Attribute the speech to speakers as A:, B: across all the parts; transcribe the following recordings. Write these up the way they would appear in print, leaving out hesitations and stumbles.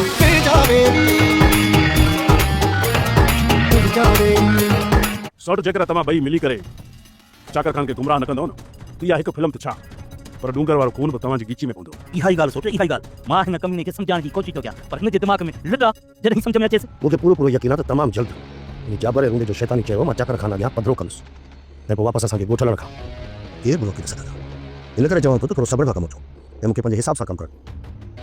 A: تنهنجا ويري تنهنجا ويري.
B: سوٽ جيڪڏهن توهان ٻئي ملي ڪري چاڪر خان کي گمراهه نه ڪندؤ نه ته اها هڪ فلم ته ڇا پر ڏونگر وارو خون به توهان جي ڳچي ۾ پوندو.
C: اها ئي ڳالهه سوٽ اها ئي ڳالهه. مان هن ڪميني کي سمجهائڻ جي ڪوشش ٿو ڪيان پر هن جي دماغ ۾ لڏا جڏهن سمجهه ۾ اچيس.
D: مون کي پورو پورو يقين آ ته تمام جلد انهي جابر ۽ رونڊي جو شيطاني چهرو مان چاڪر خان اڳيان پڌرو ڪندس ۽ پوء واپس اسان کي ڳوٺ هلڻ کان ڪير به روڪي نه سگهندا. ان ڪري چوان ٿو ته ٿورو صبر کان ڪم وٺو ۽ مون کي پنهنجي حساب سان ڪم ڪرڻ ڏيو.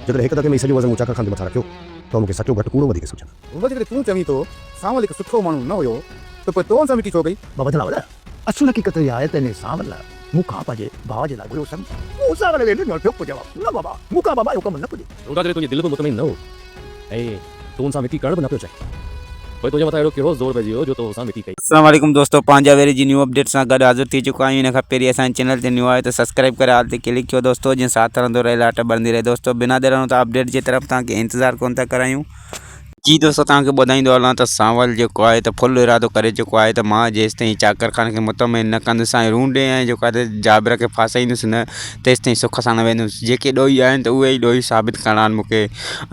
D: جيڪڏهن هڪ دفعي ۾ ئي سڄو وزن مون چاڪر خان جي مٿان رکيو ته هو مون کي سچو گهٽ ڪوڙو وڌيڪ سمجهندا.
E: بابا جيڪڏهن تون چوين ٿو سانول هڪ سٺو ماڻهو نه هيو ته پوء تو ان سان مٽي ڇو ڪئي؟
F: بابا دلاور، اصل حقيقت اها آهي ته انهي سانول مون کان پنهنجي ڀاء جي لاء گهريو سڱ. مون سانول کي ڏنو ڦڪ جواب، نه بابا، مون کان بابا اهو ڪم نه پڄي.
G: رونڊا جڏهن تنهنجي دل به مطمئن نه هو ۽ تون ان سان مٽي ڪرڻ به نه پيو چاهين، پوء تنهنجي مٿان اهڙو ڪهڙو زور پئجي ويو جو تو ان سان مٽي ڪئي؟
H: السلام عليڪم دوستو پنهنجا ويري جي نيو اپڊيٽ سان گڏ حاضر ٿي چڪا آهيون ان کان پهرين اسان جي چينل تي نيو آهيو ته سبسڪرائب ڪري آل تي ڪلڪ ڪيو دوستو جيئن ساٿ هلندو رهي لاٽ ٻرندي رهي دوستو بنا دير ته اپڊيٽ جي طرف توهان کي انتظار ڪون ٿا ڪرايون. جي دوستو توهان کي ٻڌائيندو هلان ته سانول جيڪو آهي ته فل ارادو ڪري چڪو آهي ته مان جيستائين چاڪر خان کي مطمئن نه ڪندس ۽ رونڊي ۽ جيڪو آهي ته جابر کي ڦاسائيندس نه تيستائين سک سان نه ويندس جيڪي ڏوهي آهن ته اهي ئي ڏوهي ثابت ڪرڻا آهن مون کي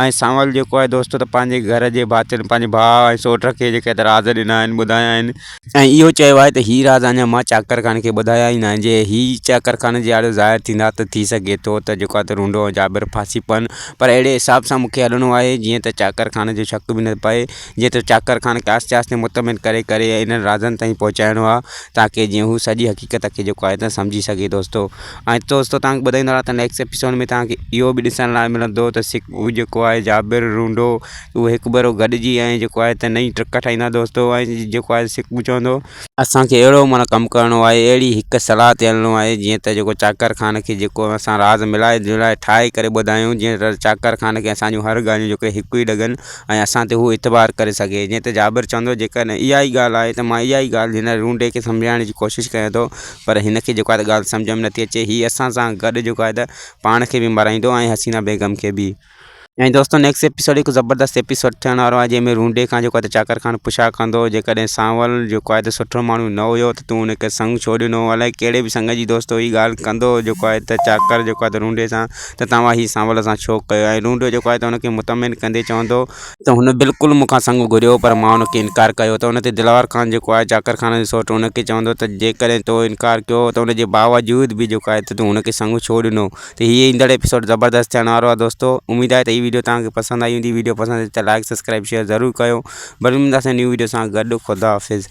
H: ۽ سانول جيڪو آهي دوستو ته پنهنجي گهر جي ڀاتين پنهنجي ڀاء ۽ سوٽ کي جيڪي ته راز ڏنا آهن ٻڌايا آهن ۽ اهو چيو آهي ته هي راز اڃا مان چاڪر خان کي ٻڌايا ئي ناهن جي هي چاڪر خان جي آڏو ظاهر ٿيندا ته ٿي سگهي ٿو ته جيڪو آهي ته رونڊو ۽ جابر ڦاسي پون پر اهڙي حساب سان مون کي هلڻو آهي جيئن ته چاڪر خان جو شڪ به نه پئي جيئن ته چاڪر خان کي آهستي آهستي مطمئن ڪري ڪري انهن رازن تائين پهچائڻو آهي تاڪه جيئن هو سڄي حقيقت کي جيڪو آهي ته سمجهي سگهي دوستو ۽ دوستو توهان کي ٻڌائيندو رهان ته نيڪسٽ ايپيسوڊ ۾ توهان کي اهو به ڏسڻ لاء ملندو ته سڪ هو جيڪو آهي جابر رونڊو اهو هڪ ڀيرو گڏجي ۽ جيڪو آهي ته نئين ٽرڪ ٺاهيندا دوستو ۽ جيڪو آهي سڪ به چوندو اسان کي اهڙو معنيٰ ڪم ڪرڻو آهي اهڙي هڪ صلاح تي هلڻو آهي جيئن ته جيڪو چاڪر خان کي جيڪو اسان راز ملائي جلائي ٺاهي ڪري ٻڌايون جيئن ته چاڪر خان کي اسان جون هر ڳالهيون جيڪي هڪ ئي لڳن ۽ اسان تي هو اعتبار ڪري سگهي جيئن ته جابر چوندو جيڪڏهن اها ئي ڳالهه آهي ته مان اها ئي ڳالهه هن رونڊي کي سمجهائڻ جي ڪوشش ڪيان ٿو پر هن کي جيڪو آهي ته ڳالهه سمجهه ۾ نٿي اچي هي اسان سان گڏ جيڪو آهي ته پاڻ کي به مارائيندو ۽ حسينه بيگم کي به. ۽ دوستو نيڪسٽ ايپيسوڊ هڪ زبردست ايپيسوڊ ٿيڻ وارو آهي جنهن ۾ رونڊي کان جيڪو آهي ته چاڪر خان پڇا ڪندو جيڪڏهن سانول جيڪو آهي ته سٺو ماڻهو نه هيو ته تون ان کي سڱ ڇو ڏنو الائي ڪهڙي به سڱ جي دوستو هي ڳالهه ڪندو جيڪو آهي ته چاڪر جيڪو آهي ته رونڊي سان ته توهان هي سانول سان ڇو ڪيو ۽ رونڊو جيڪو آهي ته ان کي مطمئن ڪندي چوندو ته هن بلڪل مون کان سڱ گهريو پر مان ان کي انڪار ڪيو ته ان تي دلاور خان جيڪو آهي چاڪر خان جو سئوٽ ان کي چوندو ته جيڪڏهن تو انڪار ڪيو ته ان جي باوجود به جيڪو آهي ته تون هن کي سڱ ڇو ڏنو ته هي ايندڙ ايپيسوڊ زبردست ٿيڻ وارو آهي دوستو اميد آهي ته هي ويڊيو توهان کي پسند آئي هوندي ويڊيو پسند آئي ته لائڪ سبسڪرائب شيئر ضرور ڪيو وري ملنداسين نيو ويڊيو سان گڏ خدا حافظ.